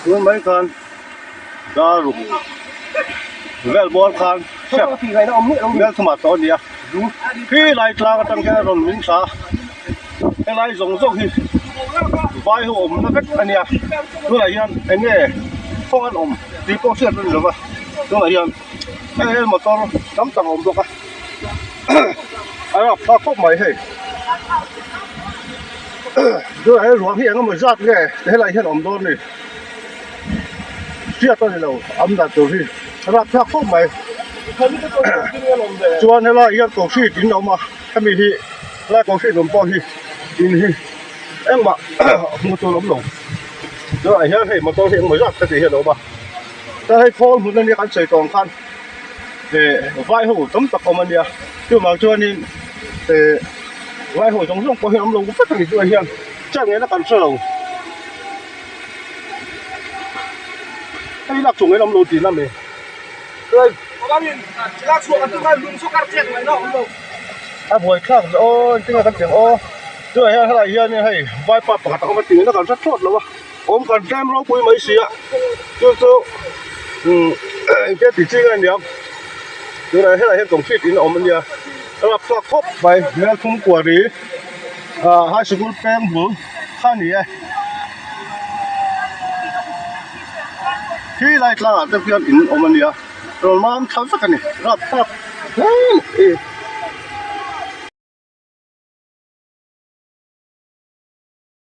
Tun mai khan dar ruk vel bawr khan step mel thumah tawh a ni a khi lai tlang atang hian a rawn min thla a helai zawng zawng hi vai ho awmna vek a nia tunah hian eng nge kawng an awm tih pawh hriat a ni lova tunah hian hei hian motor tam tak a awm bawk a a rapthlak khawp mai hei. Tunah hian ruang hi eng emaw zat nge helai hian awm dawn ni hriat a ni lo am dan tur hi a rapthlak khawp mai chuan helai hian kohhran in a awm a hemi hi helai kohhran awm pawh hi in hi engmah hmuh tur a awm lo tunah hian hei motor hi engemaw zat ka tih hian a awm a chuan hei khawl hmun ania kan sawi tawh ang khan eh vai ho tam tak awm ania chuvang chuanin eh vai ho zawng zawng pawh hi an awm lo vek a ni tunah hian chiah ngei na kan hre lo hei lak chung in awm lo tihna mi a buai thlak zawh aw engtin nge kan tih ang aw tunah hian helaiah hianin hei vaipa pakhat a awm a tih ngei na kan hre thlawt lo a. Awm kan tlem ropui mai si a, chu chu umm engtia ti chi nge aniang tunah helaiah hian concrete in a awm ania a rapthlak khawp mai Melthum quarry ah high sikul peng bul kha a ni e khi lai tlangah te hian in awm ania rawn mam thla vek a ni rapthlak hle mai.